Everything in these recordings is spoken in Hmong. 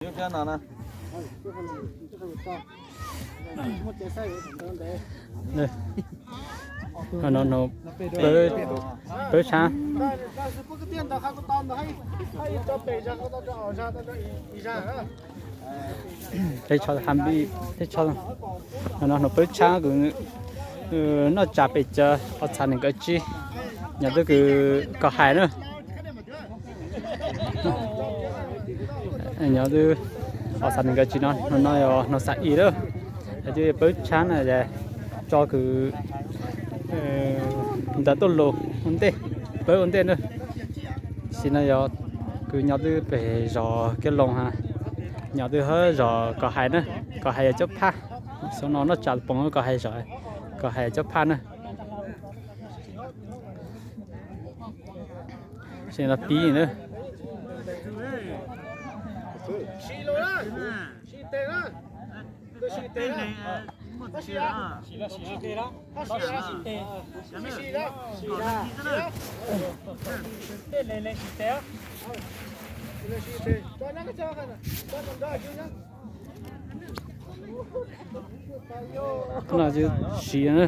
No, no, pawg tshab. Teb chaws Hab Npij, teb chaws, no, no, pawg tshab kws noj tsa pem cov os txhas nees nkaum tsib, nyob twb kws Kos Hais na. Nyob twb os txhas nees nkaum tsib no, no yog no xav ib lawm. Cov pawg tshab na, tso kws ntawd tuaj los ua ntej, pawg ua ntej na. Sim no yog kws nyob twb pem zos Kiab Loos ha, nyob twb hab zos Kos Hais na, Kos Hais yog cov phaj. Xyoo no noj tsa poog Kos Hais zos, Kos Hais yog cov phaj na. Tseem los pib na. No siv na.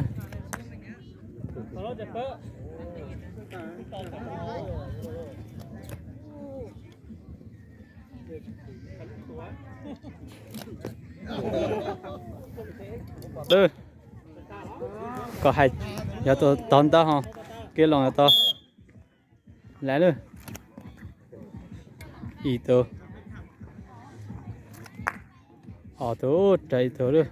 Koj hais yog tog ntawd ho, Kiab Loos yog tog lawm. Ib tug, ob tug, rau ib tug lawm.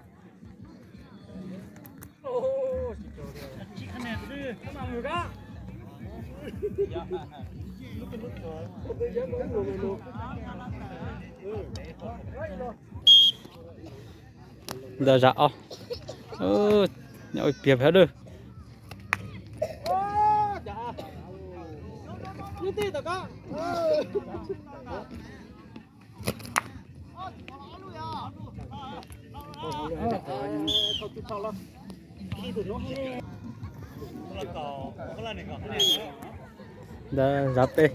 Ntawd zam ob, ua piag peb lawm. Ntawd zam peb.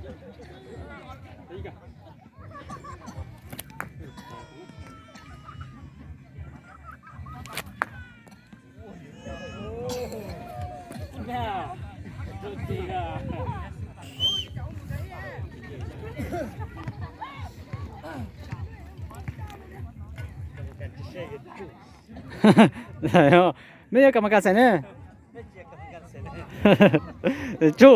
Neb yuav kam mas kam xeem ne? Tsuj.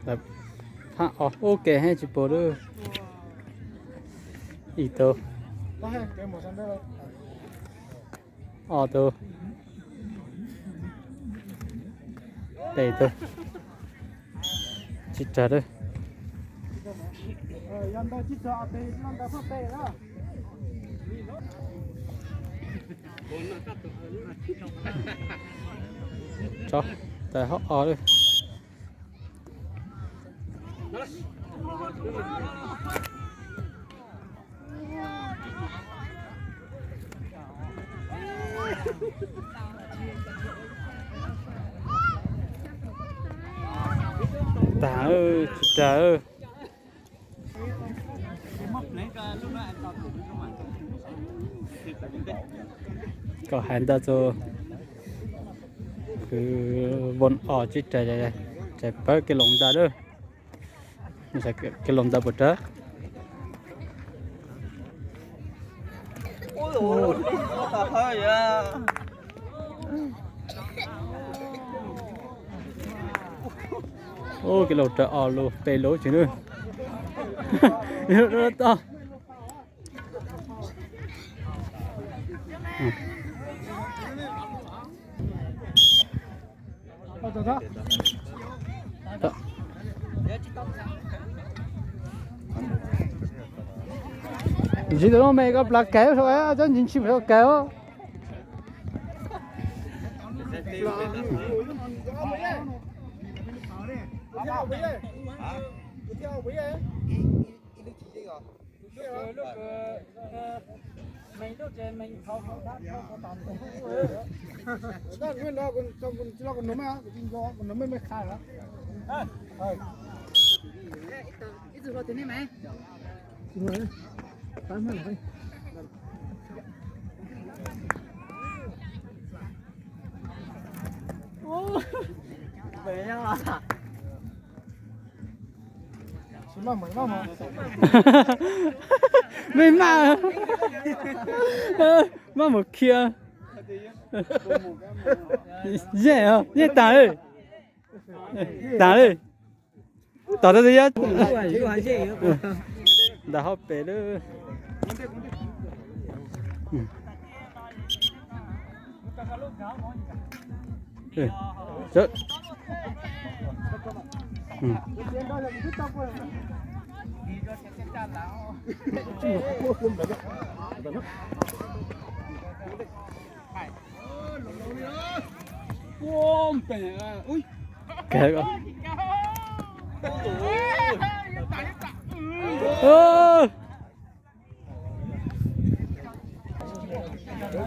Phab ob ub ke heev tsis pom lawm. Ib tug, ob tug, peb tug. Tsis raug lawm. Tso, tas hauv os lawm. Tas, tsis raug. Koj hais ntawd txog kwv Voos Os tsis raug, raug pab Kiab Loos ntawd lawm. Kiab Loos ntawd puas raug? Ub, Kiab Loos raug ob lub peb lub tsis nws. Ntsis tus no me koj plas kais saum, cov ntsis ntshis saum kais os. Mej maj, maj mus khiav. Yeej, yeej tas li, tas li. Tom rau, ntas hauv pes lawm.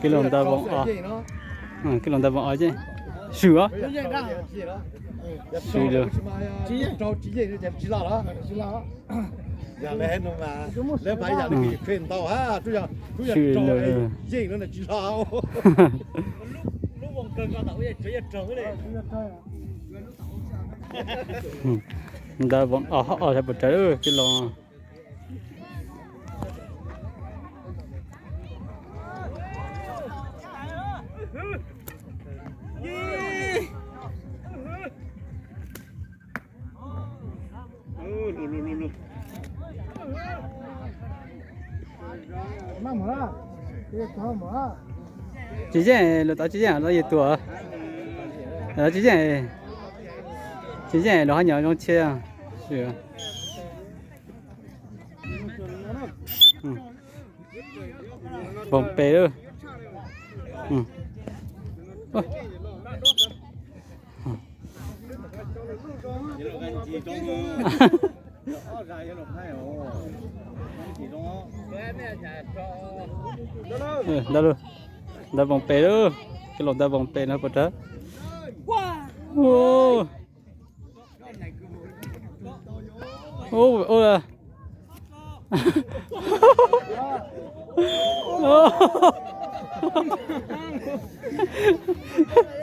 Kij laus ntawd voos os, kij laus ntawd voos os, yeej swm os. Swm lawm. Swm lawm. Ntawd voos os, os sawv pes tsawg kij laus. Tsis yeej, lawv tod tsis yeej los yus tuag. Lawv tsis yeej, tsis yeej los ho nyob zoo tshia. Voos pes lawm. Ntawd, ntawd voos pes lawm, kij laus ntawd voos pes no puas rawv.